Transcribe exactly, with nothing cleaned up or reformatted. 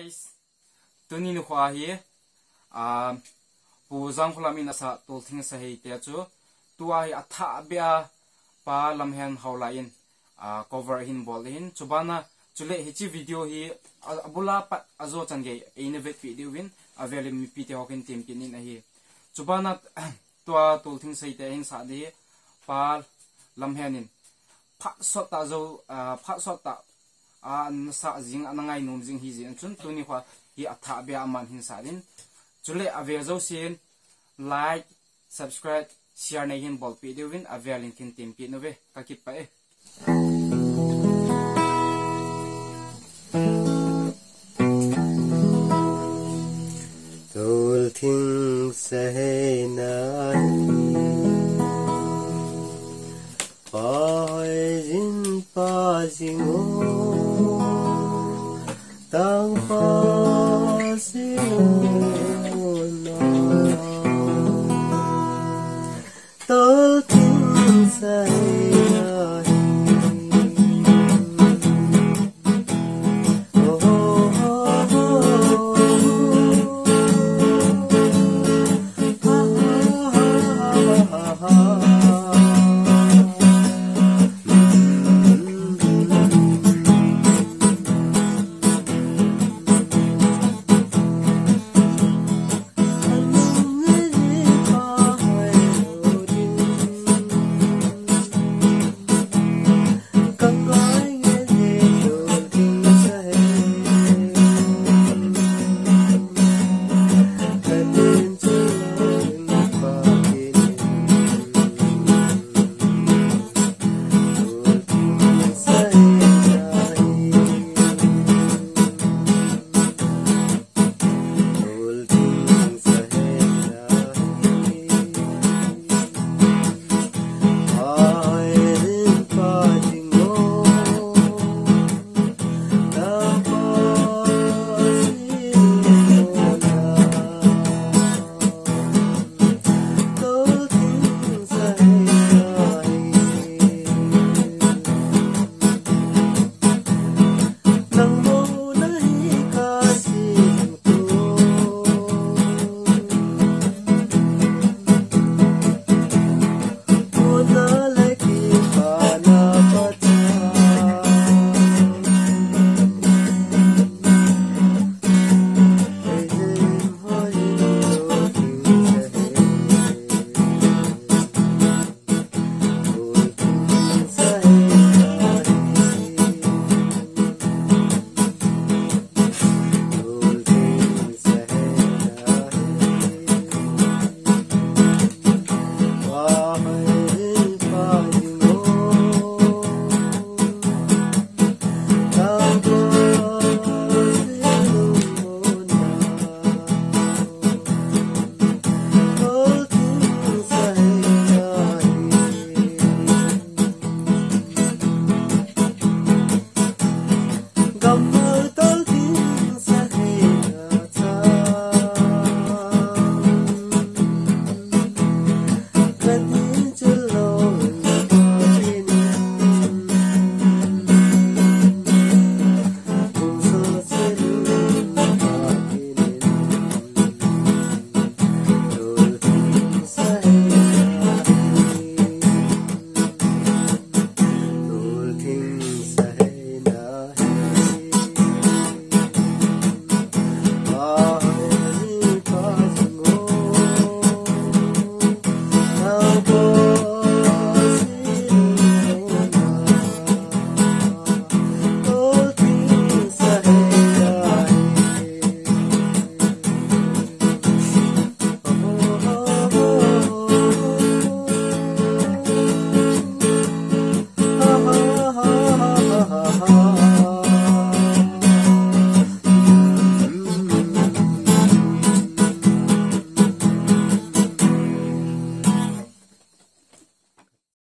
Guys, tuni nikho hi, ah, Pu Jangkholam in asah Tolthing Sahei te chu, tua hi athah beh a Pa Lamhen Haolai in, ah, cover ahin bol ahin. Chubana, chule hiche video hi, a, abula pat ajo chan gei eina vetpi diuvin, avelin mipite ho kin tempi in ahi. Chubana, tua Tolthing Sahei te ahin sah ding hi, Pa Lamhen in phat sot tah jo, ah, phat sot tah, ah, ana sah jing, ana ngainom jing hi jeh chun tuni nikho hi athah beh a aman ahin sah ding. Chule ave jousen like, subscribe, share nei hin bolpi diuvin avelin kin tempi uve, kakipah e. Tolthing Sahei na hi, pa hoi jing pa jing o, tangpa jing o na. Tolthing Sahei